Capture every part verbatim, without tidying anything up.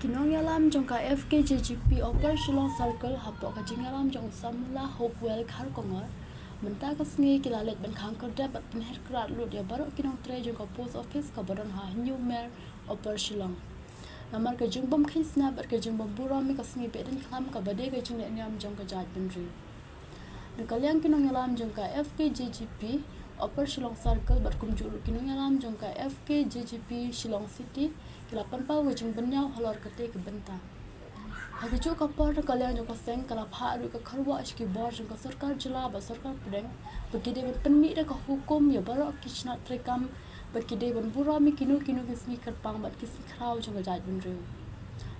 Ki nongïalam jong ka F K J G P Upper Shillong Circle hapoh ka jingïalam jong u Samula Hopewell Kharkongor, mynta ka sngi ki la leit ban khang khyrdep bad pynher krad lut ïa baroh ki nongtrei jong ka post office kaba don ha Hynñiewmer, Upper Shillong. Namar ka jingbym kheiñ sngap bad ka jingbym burom ïa ka sngi Behdeiñkhlam kaba dei ka jingleh niam jong ka jaitbynriew. Na ka liang ki nongïalam jong ka F K J G P Upper Shillong Circle bad kumjuh ruh ki nongïalam jong ka F K J G P Shillong City ki la pynpaw ka jingbynñiaw halor katei ka bynta. Ha kajuh ka por na ka liang jong ka seng ka la phah ruh ka kyrwoh sha ki bor jong ka sorkar jylla bad sorkar pdeng ba ki dei ban pynmih da ka hukum ïa baroh ki shnat treikam ba ki dei ban burom ïa kino kino ki sngi kyrpang bad ki sngi khraw jong ka jaitbynriew.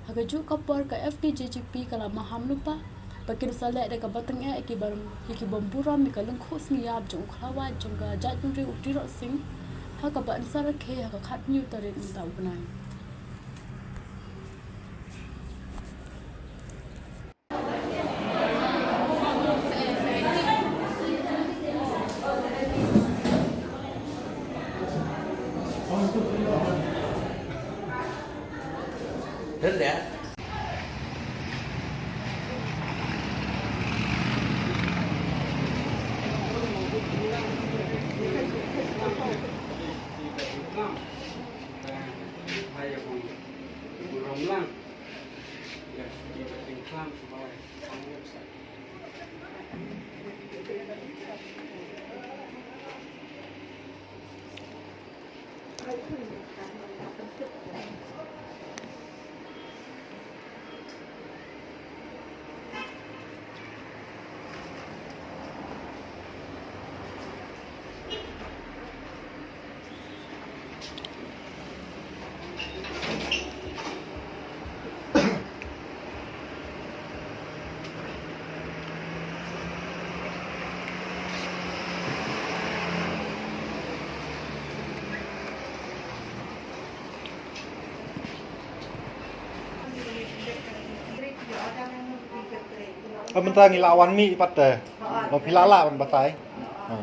Ha kajuh ka por ka F K J G P ka la maham lypa ba kin sa leh da kaba tyngeh ïa ki bym, ïa ki bym burom ïa ka lyngkhuh sngi ïap jong u khlawait jong ka jaitbynriew u Tirot Sing ha kaba yn sa rakhe ha ka khathynñiew tarik mynta u bnai. Ka mynta ngi la wan mih pat te. Long phi la lah ban batai. Ha.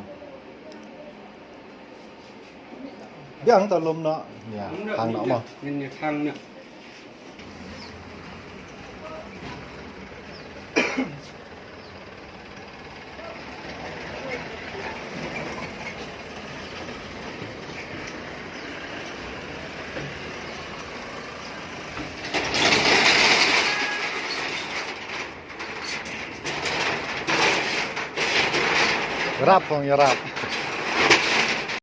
Biang ta lum noh. Ïa, hang noh mo. Ngin ïa hang noh. Rap hong ïa rap.